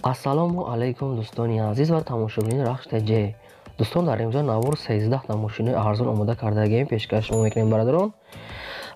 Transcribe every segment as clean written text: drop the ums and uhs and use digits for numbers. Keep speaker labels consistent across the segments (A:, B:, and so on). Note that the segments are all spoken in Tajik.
A: Ассалому алайкум, дӯстони азиз ва тамошобинони Рахш ТЖ. Дӯстон, дар имрӯза навор 13 мошинои арзон омода кардагием, пешкаш шумо мекунем, бародарон.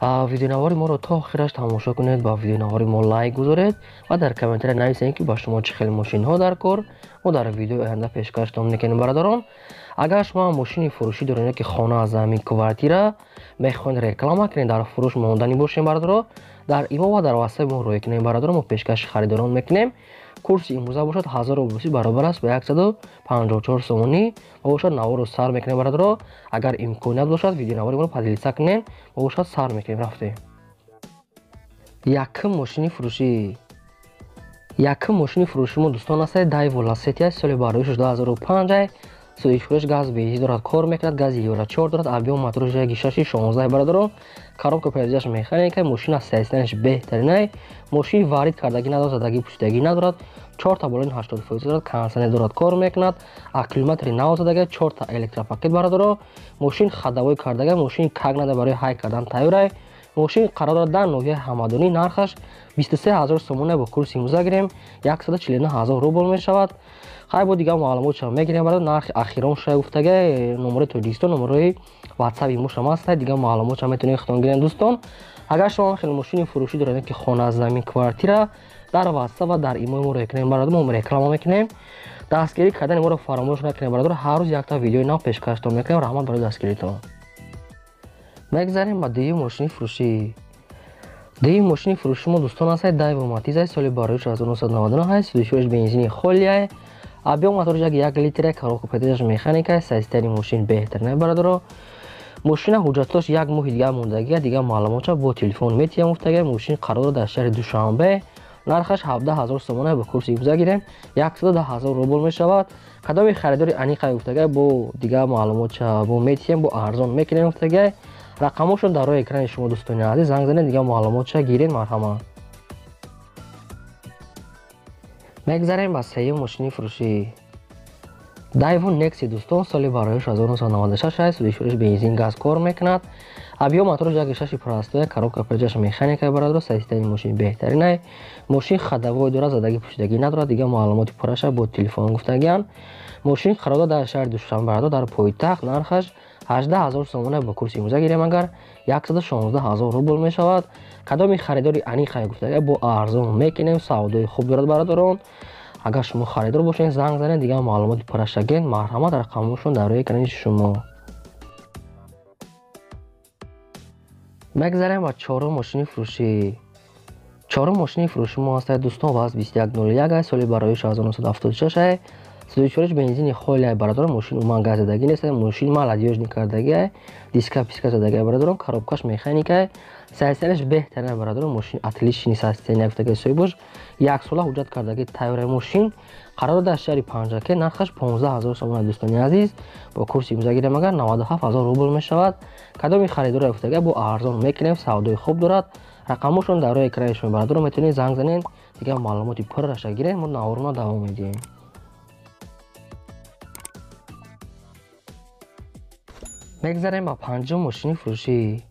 A: Видеонавори моро то охираш тамошо кунед, ба видеонавори мо лайк гузоред ва дар комментария нависед, ки ба шумо чӣ хел мошинҳо дар кор, мо дар видеои оянда пешкаштон мекунем, бародарон. Агар шумо мошини фурӯшӣ доред, ки хона, замин, квартира мехоҳед реклама кунед, дар фурӯш монданӣ бошем, бародаро, дар имо ва дар ватсапи мо рӯй кунем, бародаро, мо пешкаши харидорон мекунем. Курси имрӯза бошад 1000 рублӣ баробар аст ба 154 сомонӣ. Мо бошад наворро сар мекунем, бародаро. Агар имконият бошад, видеонавори моро поделиться кунем. Мо бошад сар мекунем, рафтем. Якум мошини фурӯшӣ. Якум мошини фурӯши мо, дӯстон, аст Дайво Ласети, соли бардоишаш 2005, сӯзишфурӯш, газ бензин дорад, кор мекунад, гази Евро 4 дорад, объём мотораш 1,6 16, бародаро, коробка передач механика. Мошина состоянияш беҳтаринай, мошин варид кардагӣ надорад, задагӣ пӯшидагӣ надорад, чорта баллони 80% дорад, кондитсионер дорад, кор мекунад, аккумулятори нав задага, чорта электропакет, бародаро. Мошин ходовой кардага, мошин как надо барои ҳай кардан тайёрай. Мошин қарор дорад дар ноҳияи Ҳамадонӣ, нархаш 23 000 сомона, бо курси имрӯза гирем 149 000 рубл мешавад. Хай, бо дигар маълумотшам мегирем, барои нархи ахирон шуда гуфтага. Номерои Тоҷикистон, номерои ватсапи мошам ҳаст, дигар маълумотшам метавонед худтон гирем. Дӯстон, агар шумо хеле мошини фурӯшӣ доред, ки хона, замин, квартира, дар ватсап ва дар имои мо рӯй кунем, бародар, мо реклама мекунем. Дастгирӣ кардани моро фаромӯш накунем, бародар, ҳар рӯз якта видеои нав пешкаштон мекунем. Раҳмат барои дастгиритон. Мегзарем ба дуюм мошини фурӯшӣ. Дуюм мошини фурӯши мо, дӯстон, аст Дайво Матизай, соли бароиш 1999, сӯзишвориш бензини холиай, объём мотораш як литра, коробка передач механика. Состояние мошин беҳтарина, бародаро. Мошина ҳуҷҷатош як моҳи дигар мондагия, дигар маълумотша бо телефон метиҳам гуфтага. Мошин қарор дорад дар шаҳри Душанбе, нархаш 17 000 сомона, бо курси имрӯза гирем 110 000 рубл мешавад. Кадоми харидори аниқа гуфтага, бо дигар маълумотша бо метиҳем, бо арзон мекунем гуфтага. Рақамошон дар рӯи экрани шумо, дӯстони азиз, занг занед, дигар маълумотша гиред, марҳамат. Мегзарем ба сеюм мошини фурӯшӣ. Дайво Некси, дӯстон, соли бароиш 1996, сӯзишвориш бензин, газ, кор мекунад, объём мотораш 1,6 простой, коробка передач механика. Бародаро, состояние мошин беҳтаринай, мошин ходовой дорад, задагӣ пӯшидагӣ надорад, дигар маълумоти пурраша бо телефон гуфтагианд. Мошин қарор дорад дар шаҳри Душанбе, бародаро, дар пойтахт, нархаш 18 000 сомона, бо курси имрӯза гирем агар 116 000 рубл мешавад. Кадоми харидори аниқа гуфтага, бо арзон мекунем, савдои хуб дорад, бародарон. Агар шумо харидор бошед, занг занед, дигар маълумоти пурраша гиред, марҳамат. Рақамошон дар рӯи экрани шумо. Мегзарем ба чорум мошини фурӯшӣ. Чорум мошини фурӯши мо ҳастад, дӯстон, ВАЗ 2101, соли бароиш 1976, сӯзишвориш бензини холиай, бародарон. Мошин умуман газ задагӣ нест, мошин молодёжный кардагиай, диска писка задагиай, бародарон, коробкаш механикай, состоянияш беҳтарина, бародарон, мошин отличный состояние гуфтаги соҳибош, яксола ҳуҷҷат кардаги тайёраи. Мошин қарор дар шаҳри Панҷакент, нархаш 15 000 сомона, дӯстони азиз, бо курси имрӯза гирем агар 97 000 рубл мешавад. Кадоми харидоро гуфтага, бо арзон мекунем, савдои хуб дорад. Рақамошон дар рӯи экрани шумо, бародарон, метавонед занг занед, дигар маълумоти пурраша гиред. Мо наворона давом медиҳем. Мегзарем ба панҷум мошини фурӯшӣ.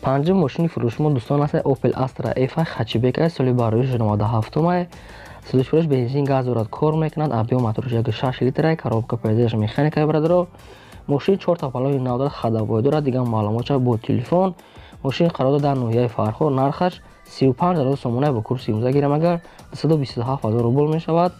A: Панҷум мошини фурӯши мо, дӯстон, аст Opel Astra F хэтчбек, соли бароиш 97, сӯзишвориш бензин, газ дорад, кор мекунад, объём мотораш 1,6 литра, коробка передач механика. Бародаро, мошин чорта баллони нав дорад, ходовой дорад, дигар маълумотша бо телефон. Мошин қарор дорад дар ноҳияи Фархор, нархаш 35 000 сомона, бо курси имрӯза гирем агар 227 000 рубл мешавад.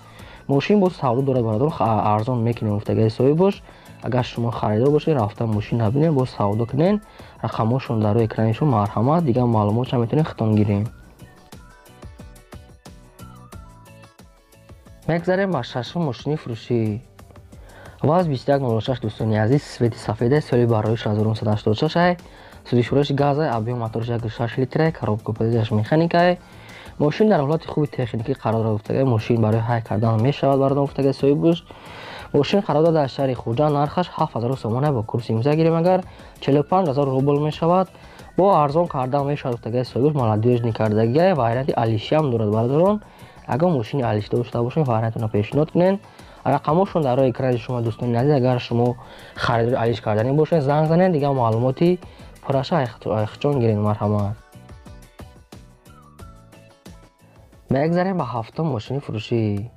A: Мошин боз савдо дорад, бародаро, арзон мекунем гуфтагаи соҳибош. Агар шумо харидор бошед, рафта мошин набинед, боз савдо кунед. Рақамошон дар рӯи экрани шумо, марҳамат, дигар маълумотша метавонед худтон гирем. Мегзарем ба шашум мошини фурӯшӣ. ВАЗ 2106, дӯстони азиз, цвети сафеда, соли бароиш 1986, сӯзишвориш газай, объём мотораш 1,6 литра, коробка передач механикай. Мошин дар ҳолати хуби техникӣ қарор дорад гуфтага, мошин барои ҳай кардан мешавад, бародарон, гуфтага соҳибош. Мошин қарор дорад дар шаҳри Хуҷанд, нархаш 7000 сомона, бо курси имрӯза гирем агар 45 000 рубл мешавад. Бо арзон кардан мешавад гуфтагаи соҳибош, молодёжный кардагиай, варианти алишиам дорад, бародарон. Агар мошини алиши дошта бошед, вариантона пешниҳод кунед. Рақамошон дар рӯи экрани шумо, дӯстони азиз. Агар шумо харидори алиш карданӣ бошед, занг занед, дигар маълумоти пурраша айхчон гиред, марҳамат. Мегзарем ба ҳафтум мошини фурӯшӣ.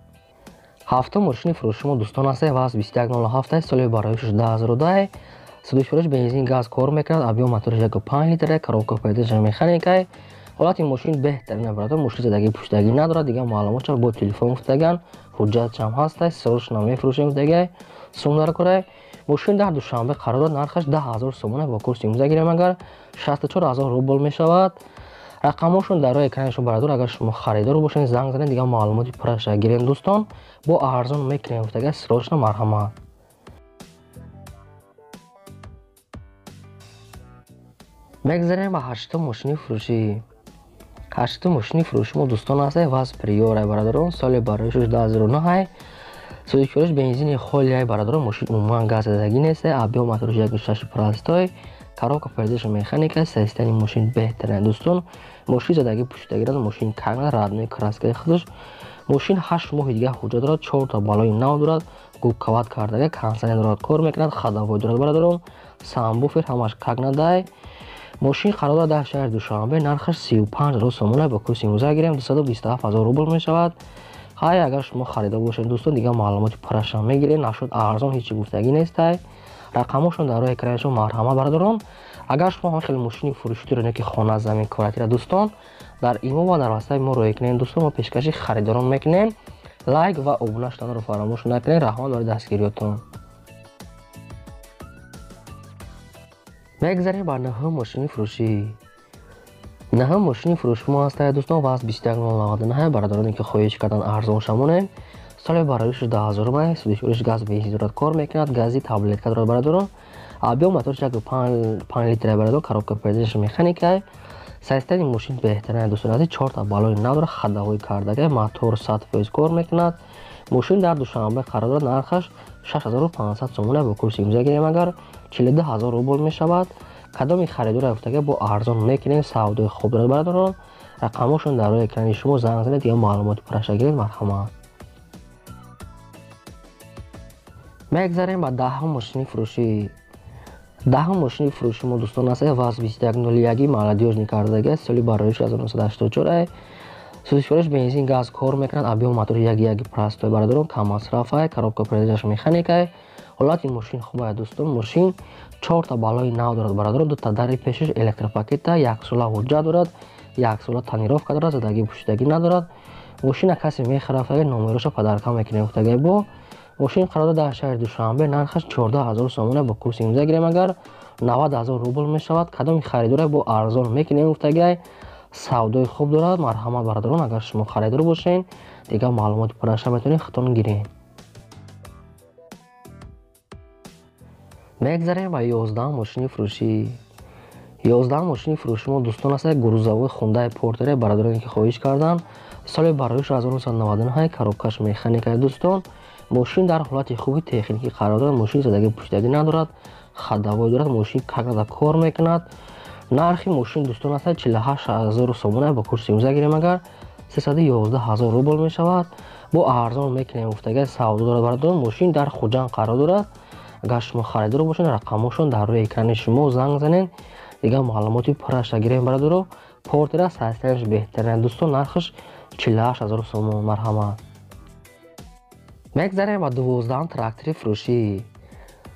A: Ҳафтум мошини фурӯши мо дӯстон аст ВАЗ 2107, соли бароишаш 2010, сӯзишвориш бензин газ кор мекунад, объём моториш 1,5 литр, коробка передач механика. Ҳолати мошин беҳтарин бародар, мошин задагӣ пуштагӣ надорад, дигар маълумотша бо телефон гуфтаган, ҳуҷҷатшам ҳаст, срочно мефурӯшем гуфтагай, сум дар кора. Мошин дар Душанбе қарор дорад, нархаш 10 000 сомона, бо курси имрӯза гирем агар 64 000 рубл мешавад. Рақамҳошон дар рӯи экрани шумо бародар, агар шумо харидор бошед, занг занед, дигар маълумоти пурраша гирем дӯстон, бо арзон мекунем гуфтагай, срочно марҳамат. Мегзарем ба ҳаштум мошини фурӯшӣ. Ҳаштум мошини фурӯши мо дӯстон аст ВАЗ Приора бародарон, соли бароишаш 2009, сӯзишвориш бензини холиай бародарон, мошин умуман газ задагӣ нест, объём моториш 1,6 простой, коробка передач механика, состояние мошин беҳтарин дӯстон, мошин задагӣ пӯшидагӣ надорад, мошин как родной краскаи худаш, мошин 8 моҳи дигар ҳуҷҷат дорад, чорта баллони нав дорад, губкават кардага, кондиционер дорад, кор мекунад, ходовой дорад бародарон, сабвуфер ҳамаш как надай. Мошин қарор дорад дар шаҳри Душанбе, нархаш 35 000 сомона, бо курси имрӯза гирем 227 000 рубл мешавад. Хай, агар шумо харидор бошед дӯстон, дигар маълумоти пурраша мегиред, нашуд арзон ҳеҷ чӣ гуфтагӣ нестай. Рақамҳошон дар рӯи экрани шумо, марҳамат бародарон. Агар шумо ҳам хеле мошини фурӯшӣ доред ки хона, замин, квартира дӯстон, дар имо ва дар васаи мо роҳӣ кунед дӯстон, мо пешкаши харидорон мекунем. Лайк ва обуна шуданро фаромӯш накунед. Раҳмат барои дастгириётон. Мегзарем ба нӯҳум мошини фурӯшӣ. Нӯҳум мошини фурӯши мо ҳастад дӯстон ВАЗ 2199, бародароне ки хоҳиш кардан арзон шамонем, соли бароишаш 2000, сӯзишвориш газ бензин дорад, кор мекунад, гази таблетка дорад бародарон, объём моториш 1,5 литр бародарон, коробка передач механика. Состояние мошин беҳтарин дӯстон азиз, чорта баллони нав дорад, ходовой кардага, мотор 100% кор мекунад. Мошин дар Душанбе қарор дорад, нархаш 6500 сомона, бо курси имрӯза гирем агар 42 000 рубл мешавад. Кадоми харидора гуфтага бо арзон мекунем, савдои хуб дорад бародарон. Рақамҳошон дар рӯи экрани шумо, занг занед, дигар маълумоти пурраша гиред, марҳамат. Мегзарем ба даҳум мошини фурӯшӣ. Даҳум мошини фурӯши мо дӯстон аст ВАЗ 2101 молодёжный кардага, соли бароиш 1984, сӯзишвориш бензин газ кор мекунад, объём мотор 1,1 простой бародарон, каммасрафай, коробка передач механика. Ҳолати мошин хуб аст дӯстон, мошин чорта баллони нав дорад бародарон, дута дари пешаш электропакета, яксола ҳуҷҷат дорад, яксола тонировка дорад, задагӣ пӯшидагӣ надорад. Мошина касе мехарад, номероша подарка мекунем гуфтагай. Бо мошин қарор дорад дар шаҳри Душанбе, нархаш 14 000 сомона, бо курси имрӯза гирем агар 90 000 рубл мешавад. Кадоми харидора бо арзон мекунем гуфтагай, савдои хуб дорад. Марҳамат бародарон, агар шумо харидор бошед, дигар маълумоти пурраша метавонед худтон гиред. Мегзарем ба 11-ум мошини фурӯшӣ. 11-ум мошини фурӯши мо дӯстон аст грузовой Хундай Портере, бародароне ки хоҳиш карданд, соли бароиш 1999, коробкаш механика дӯстон, мошин дар ҳолати хуби техникӣ қарор дорад, мошин задагӣ пӯшидагӣ надорад, ходовой дорад, мошин как надо кор мекунад. Нархи мошин дӯстон аст 48 000 сомона, бо курси имрӯза гирем агар 311 000 рубл мешавад. Бо арзон мекунем гуфтагай, савдо дорад бародарон. Мошин дар Хуҷанд қарор дорад. Агар шумо харидор бошед, рақамҳошон дар рӯи экрани шумо, занг занед, дигар маълумоти пурраша гирем бародаро. Портера состоянияш беҳтарин дӯстон, нархаш 48 000 сомон, марҳамат. Мегзарем ба 12-ум трактори фурӯшӣ.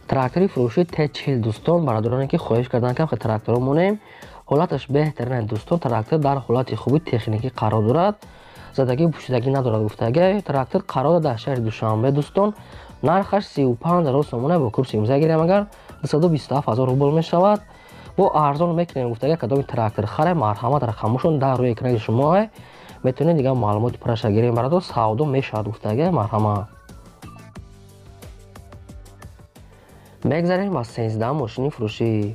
A: Трактори фурӯшӣ Т40 дӯстон, бародароне ки хоҳиш карданд ки тракторо монем, ҳолаташ беҳтарин дӯстон, трактор дар ҳолати хуби техникӣ қарор дорад, задагӣ пӯшидагӣ надорад гуфтагай. Трактор қарор дорад дар шаҳри Душанбе дӯстон, нархаш 35 000 сомона, бо курси имрӯза гирем агар 227 000 рубл мешавад. Бо арзон мекунем гуфтагай, кадоми трактор харе, марҳамат, рақамҳошон дар рӯи экрани шумо, метавонед дигар маълумоти пурраша гирем бародарон, савдо мешавад гуфтагай, марҳамат. Мегзарем ба 13-ум мошини фурӯшӣ.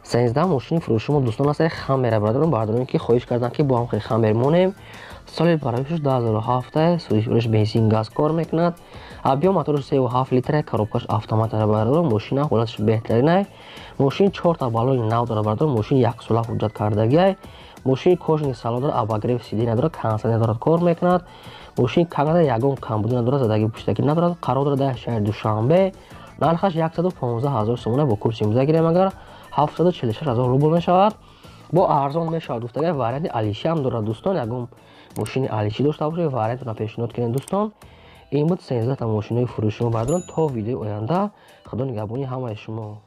A: 13-ум мошини фурӯши мо дӯстон аст Хаммера бародарон, бародароне ки хоҳиш карданд ки бо ҳам хеле Хаммер монем, соли бароишаш 2007, сӯзишвориш бензин газ кор мекунад, объём мотораш 3,7 литра, коробкаш автомат бародарон, мошина ҳолаташ беҳтаринай, мошин чорта баллони нав дорад бародарон, мошин яксола ҳуҷҷат кардагиай, мошин кожаный салон дорад, обогрев сиденья дорад, кондиционер дорад, кор мекунад, мошин камера ягон камбудӣ надорад, задагӣ пӯшидагӣ надорад, қарор дорад дар шаҳри Душанбе, нархаш 115 000 сомона, бо курси имрӯза гирем агар 746 000 рубл мешавад. Бо арзон мешавад гуфтагай, варианти алиши ҳам дорад дӯстон, ягон мошини алиши дошта бошед, вариантро пешниҳод кунед дӯстон. Ин буд 13 та мошинои фурӯши мо, бародарон. То видеои оянда, худо нигаҳбони ҳамаи шумо.